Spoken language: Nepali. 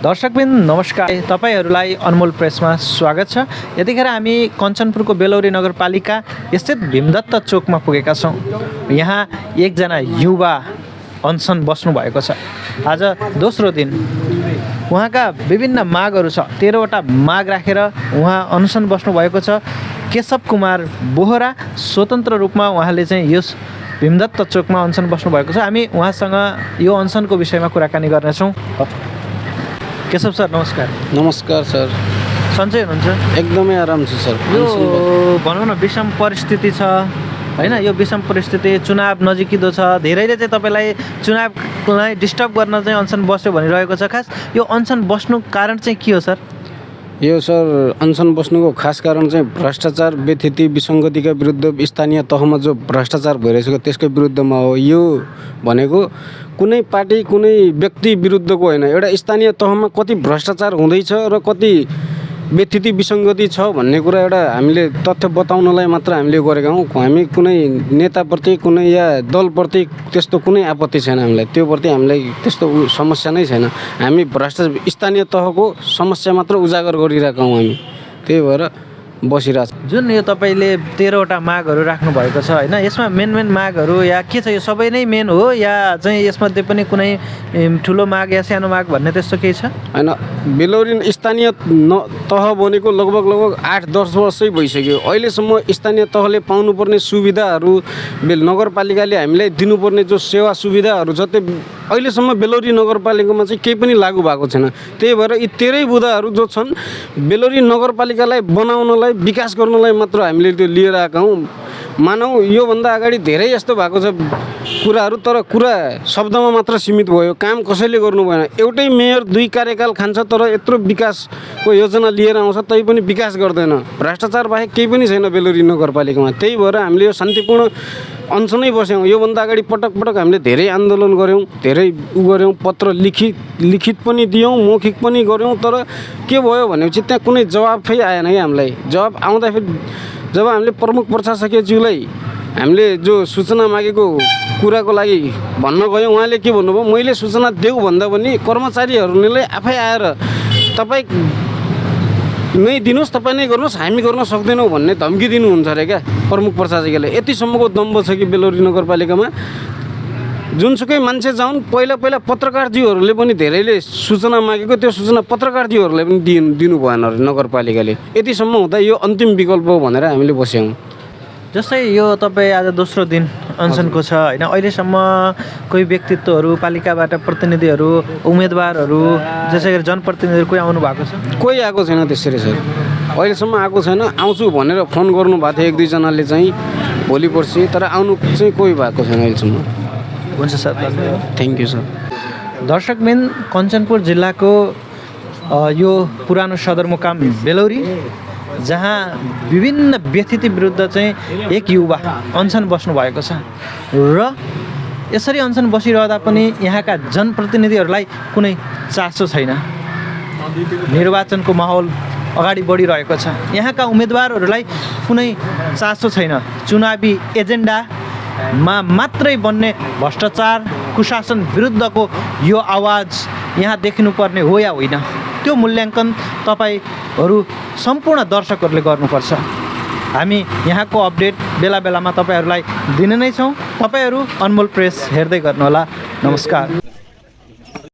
दर्शकबिन नमस्कार, तपाईहरुलाई अनमोल प्रेसमा स्वागत छ। यतिखेर हामी कञ्चनपुरको बेलौरी नगरपालिका स्थित भीमदत्त चोकमा पुगेका छौँ। यहाँ एकजना युवा अनसन बस्नु भएको छ। आज दोस्रो दिन उहाँका विभिन्न मागहरू छ। 13 वटा माग राखेर उहाँ अनसन बस्नु भएको छ। केशव कुमार बोहरा स्वतन्त्र रूपमा उहाँले चाहिँ यस भीमदत्त चोकमा अनसन बस्नु भएको छ। हामी उहाँसँग यो अनसनको विषयमा कुराकानी गर्नेछौँ। केशव सर नमस्कार। नमस्कार सर। सन्चै हुनुहुन्छ? एकदमै आराम छ सर। यो भनौँ न विषम परिस्थिति छ हैन? यो विषम परिस्थिति, चुनाव नजिकिँदो छ। धेरैले चाहिँ तपाईँलाई चुनावलाई डिस्टर्ब गर्न चाहिँ अनसन बस्यो भनिरहेको छ। खास यो अनसन बस्नु कारण चाहिँ के हो सर? यो सर अनसन बस्नुको खास कारण चाहिँ भ्रष्टाचार, व्यथिति, विसङ्गतिका विरुद्ध स्थानीय तहमा जो भ्रष्टाचार भइरहेको त्यसको विरुद्धमा हो। यो भनेको कुनै पार्टी कुनै व्यक्ति विरुद्धको होइन, एउटा स्थानीय तहमा कति भ्रष्टाचार हुँदैछ र कति व्यथिति विसङ्गति छ भन्ने कुरा एउटा हामीले तथ्य बताउनलाई मात्र हामीले गरेका हौँ। हामी कुनै नेताप्रति कुनै या दलप्रति त्यस्तो कुनै आपत्ति छैन हामीलाई, त्योप्रति हामीलाई त्यस्तो समस्या नै छैन। हामी भ्रष्टाचार स्थानीय तहको समस्या मात्र उजागर गरिरहेका हौँ हामी, त्यही भएर बसिरहेको छ। जुन यो तपाईँले 13 वटा मागहरू राख्नु भएको छ हैन, यसमा मेन मागहरू या के छ? यो सबै नै मेन हो या चाहिँ यसमध्ये पनि कुनै ठुलो माग या सानो माग भन्ने त्यस्तो केही छ? हैन, बेलौरी स्थानीय तह बनेको लगभग 8-10 वर्षै भइसक्यो। अहिलेसम्म स्थानीय तहले पाउनुपर्ने सुविधाहरू, नगरपालिकाले हामीलाई दिनुपर्ने जो सेवा सुविधाहरू छ त्यो अहिलेसम्म बेलौरी नगरपालिकामा चाहिँ केही पनि लागू भएको छैन। त्यही भएर यी 13 बुँदाहरू जो छन् बेलौरी नगरपालिकालाई बनाउनलाई, विकास गर्नलाई मात्र हामीले त्यो लिएर आएका हौँ। मानौ योभन्दा अगाडि धेरै यस्तो भएको छ कुराहरू, तर कुरा शब्दमा मात्र सीमित भयो, काम कसैले गर्नु भएन। एउटै मेयर 2 कार्यकाल खान्छ तर यत्रो विकासको योजना लिएर आउँछ तै पनि विकास गर्दैन। भ्रष्टाचार बाहेक केही पनि छैन बेलौरी नगरपालिकामा। त्यही भएर हामीले यो शान्तिपूर्ण अनसनै बस्यौँ। योभन्दा अगाडि पटक हामीले धेरै आन्दोलन गऱ्यौँ, धेरै गऱ्यौँ, पत्र लिखित पनि दियौँ, मौखिक पनि गऱ्यौँ, तर के भयो भनेपछि त्यहाँ कुनै जवाफै आएन कि हामीलाई। जवाब आउँदाखेरि जब हामीले प्रमुख प्रशासकज्यूलाई हामीले जो सूचना मागेको कुराको लागि भन्न गयौँ, उहाँले के भन्नुभयो, मैले सूचना देऊ भन्दा पनि कर्मचारीहरूले आफै आएर तपाईँ नै दिनुहोस्, तपाईँ नै गर्नुहोस्, हामी गर्न सक्दैनौँ भन्ने धम्की दिनुहुन्छ अरे क्या प्रमुख प्रशासकले। यतिसम्मको दम्ब छ कि बेलौरी नगरपालिकामा जुनसुकै मान्छे जाउन्, पहिला पत्रकारज्यूहरूले पनि धेरैले सूचना मागेको त्यो सूचना पत्रकारज्यूहरूले पनि दिनु भएन अरे नगरपालिकाले। यतिसम्म हुँदा यो अन्तिम विकल्प हो भनेर हामीले बस्यौँ। जस्तै यो तपाईँ आज दोस्रो दिन अनसनको छ हैन? अहिलेसम्म कोही व्यक्तित्वहरू, पालिकाबाट प्रतिनिधिहरू, उम्मेदवारहरू, जसै गरी जनप्रतिनिधिहरू कोही आउनु भएको छ? कोही आएको छैन त्यसरी सर, अहिलेसम्म आएको छैन। आउँछु भनेर फोन गर्नुभएको थियो 1-2 जनाले चाहिँ भोलि पर्सि, तर आउनु चाहिँ कोही भएको छैन अहिलेसम्म। हुन्छ सर, थ्याङ्क यू सर। दर्शकबिन, कञ्चनपुर जिल्लाको यो पुरानो सदरमुकाम बेलौरी, जहाँ विभिन्न व्यथिति विरुद्ध चाहिँ एक युवा अनसन बस्नु भएको छ र यसरी अनसन बसिरहँदा पनि यहाँका जनप्रतिनिधिहरूलाई कुनै चासो छैन। निर्वाचनको माहौल अगाडि बढिरहेको छ, यहाँका उम्मेदवारहरूलाई कुनै चासो छैन। चुनावी एजेन्डामा मात्रै बन्ने भ्रष्टाचार, कुशासन विरुद्धको यो आवाज यहाँ देखिनुपर्ने हो या होइन, त्यो मूल्याङ्कन तपाईँहरू सम्पूर्ण दर्शकहरूले गर्नुपर्छ। हामी यहाँको अपडेट बेला बेलामा तपाईँहरूलाई दिने नै छौँ। तपाईँहरू अनमोल प्रेस हेर्दै गर्नुहोला। नमस्कार।